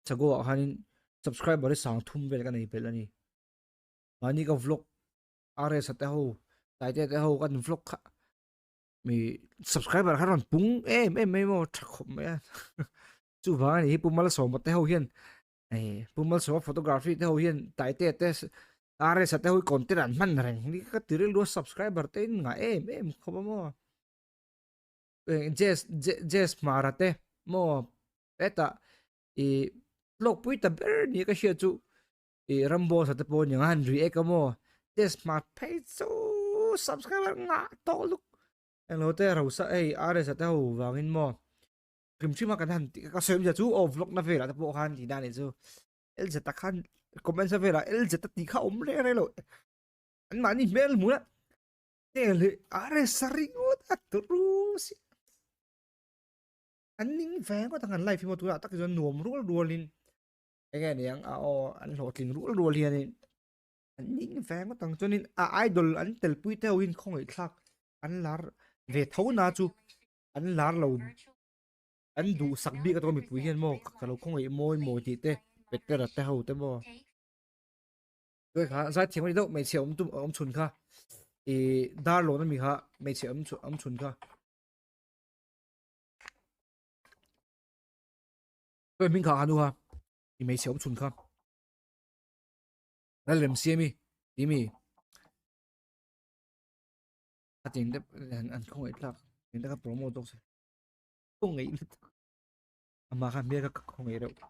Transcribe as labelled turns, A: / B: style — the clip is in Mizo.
A: Chago ah khanin subscriber hi sang thum vel ka nei belh a ni. Mahni ka vlog RS a te ho Taitea te ho kan vlog kha mi subscriber kha rawn pung em em mai maw tha khawp mai a. Chuvang a ni hi Pu Malsawma te ho hian eh Pu Malsawma photography te ho hian Taitea te RS a te ho hi content an hman reng ni ka ti rilru a subscriber te in ngah em em khawp a maw. Jazz Jazz Hmara te maw hetah ih hlawkpui ta ber ni ka hriat chu ih Ramboss a te pawh aniang a han react a maw Jazz Hmar phei chu subscriber ngah tawh lutuk englo te Rosa hei RS a te ho vangin maw hrim hrim a kan han tih ka sawi awmzia chu aw vlog na velah te pawh khan tihna anih chu LZ ah khan comments a velah LZ a tih kha awm reng reng lo an mahni hmel hmuh a Heng hi RS a ringawt a turu si. An ning ve ngawt ang an life hi maw tunah tak hi chuan nuam rual rualin enge niang a aw an hlawhtling rual rual hianin an ning ve ngawt ang chuanin a idol an telpui te hoin khawngaih thlak an lar ve tho na chu an lar lo an duhsak bik atawng mipui hian maw ka lo khawngaih mawi mawi tih te Petera te ho te maw. Tuai kha zai thiam ani deuh hmeichhe awm tum awm chhun kha ih dar lawn ami kha hmeichhe awm chhun awm chhun kha tuai hming kha a nu kha i hmeichhe awm chhun kha Lalremsiami tih mi a ting te an khawngaih tlak eng te kha promote zawk se khawngaih lutuk amah kha hmel kha ka khawngaih reuh e ka.